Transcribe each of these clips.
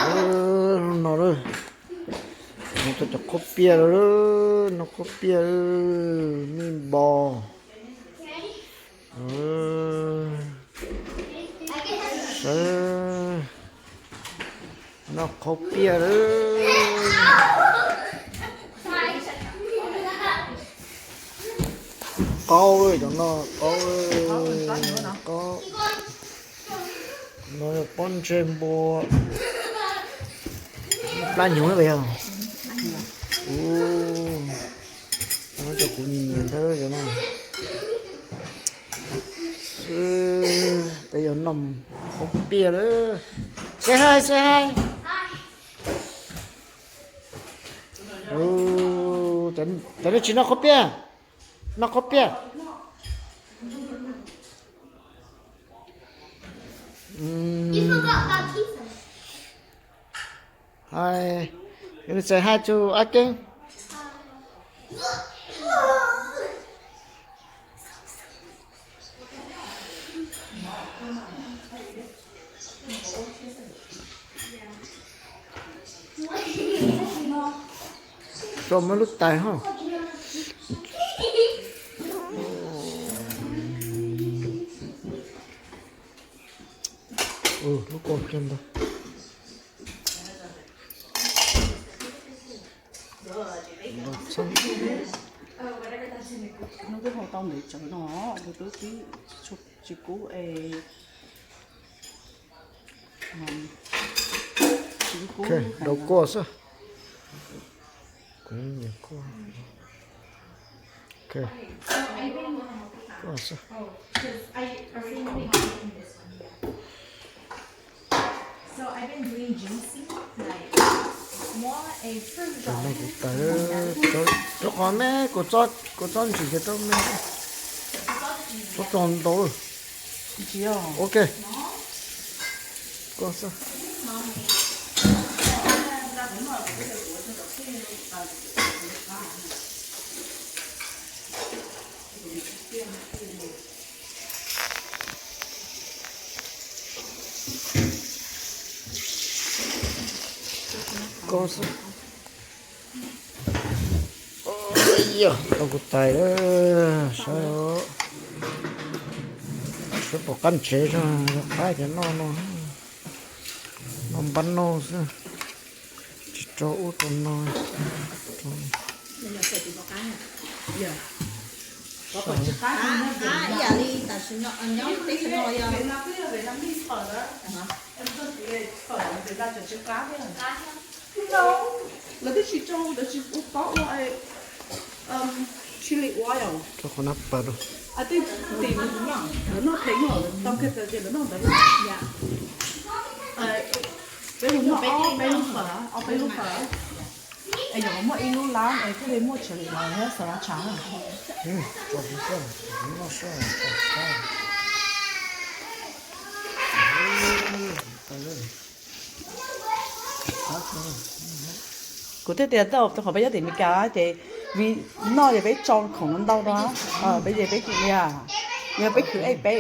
No lawm, noj tau cov qhob piaj lawm, noj qhob piaj lawm, mij npos. Sawv, noj qhob piaj lawm. Qaub, cov no qaub, qaub. No yog pob ntseg npua, plab hnyuv na yog. Ua, muab rau kuv nyiam nyiam ntawd cov no. Peb yuav noj qhob piaj lawm. Say hi, say hi. Cov nej tsis noj qhob piaj, noj qhob piaj. Hi, you wanna say hi to Akin? Tso muab lub tais hos. Lub ko kiag ntag. Hnub twb hau tau ntev tsawv no, nws twb tsis kub es. Rau koj xwb. Kuv nyiam koj. Koj xwb. Rau qhov me, kuv txob ntsis kiag rau me. Txob txog ntau. Ok. Koj xwb. Koj xwb. Yog tau kuv tais lawm, saib os. Saib pom qab ntsev zog, yog qab ces noj no, noj npab noj xwb, tsis tso ub tso no. Lawv twb tsis tso, lawv tsis ua pob ua chili ua yom. Rau qhov nab pas rau. Tej tim lawv noj pheej no, lawv noj pheej no ces lawv noj ntawd. Peb mus noj ob peb lub fawm, ob peb lub fawm. Es yog muaj ib lub lab es thiaj li muaj chili thiab xav las tshav. Kuv thiaj tias tau, rau qhov peb nyob tim Meskas ces vim noj ces peb tso khoom no ntau rau, peb ces peb cia, yog peb khwv ej peb.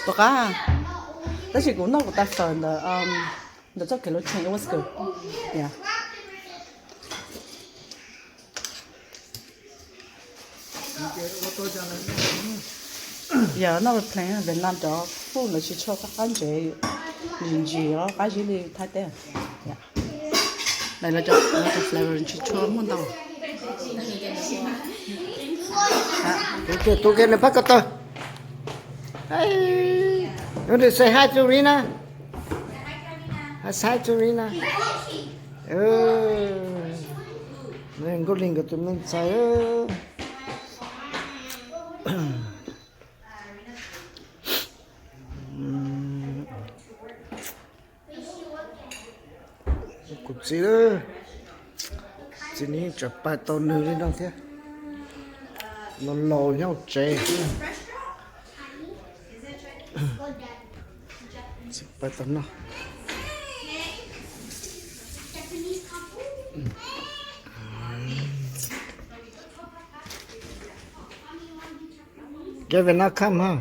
Tom qab, tab sis kuv noj kuv tais fawm ntawm, ntawm txoj kev lub chain, it was good. Yeah. Yog noj pleev Vietnam cov food lawv tsis tshua qab ntsev, ntsis ntsis os, qab zib li Thaib teb. Lawv cov flavor tsis tshua muaj ntau. Tus kiag nws pab ko taw. Say hi to Rina. Say hi to Rina. Nkauj Lig nkawd tus me ntxhais. Kuv txiv, txiv nws yeej tseem pais tau nws li no thiab. Los laus nyob hauv tsev. Txiv pais tau noj. Kevin, not come, huh?